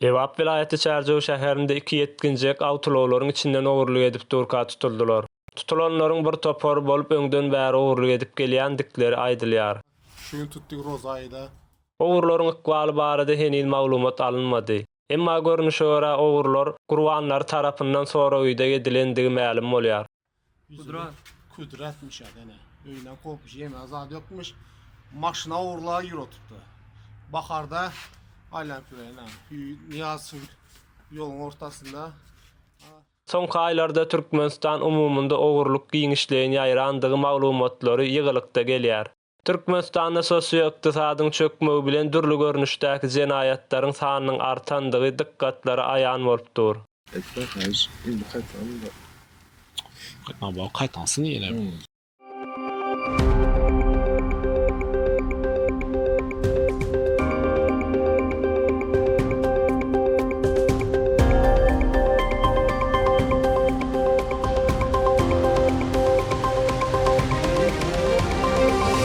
Lebap welaýaty Çärjew şäherinde iki ýetginjek awtoulaglaryň içinden ogurlyk edip durka tutuldylar. Tutulanlaryň bir topary bolup öňden bäri ogurlyk edip gelýändikleri aýdylýar. Şu gün tutdyk Rozaýy-da. Ogurlaryň ykbaly barada heniz maglumat alynmady. Emma görnüşe görä ogrular gurbanlary tarapyndan sorag-ideg edilendigi mälim bolýar. Kudrat. Kudratmyş ýa ene. Öýünden kowupmyş, ýemäge zat ýokmuş. Maşyna ogurlaga ýür oturtdy. Baharda aýlanyp ýör ene. Nyýazow ýoluň ortasynda. Soňky aýlarda Türkmenistan umumynda ogurlyk giňişleýin ýaýrandygy maglumatlary ýygylykda gelýär. Türkmenistanda sosio-ykdysadyň çökmegi bilen dürli görnüşdäki jenaýatlaryň sanynyň artandygy dykgatlara aýan bolup dur. Etme haýyş indi gaýtanda. Gaýtmaga bor gaýtansyn ýene.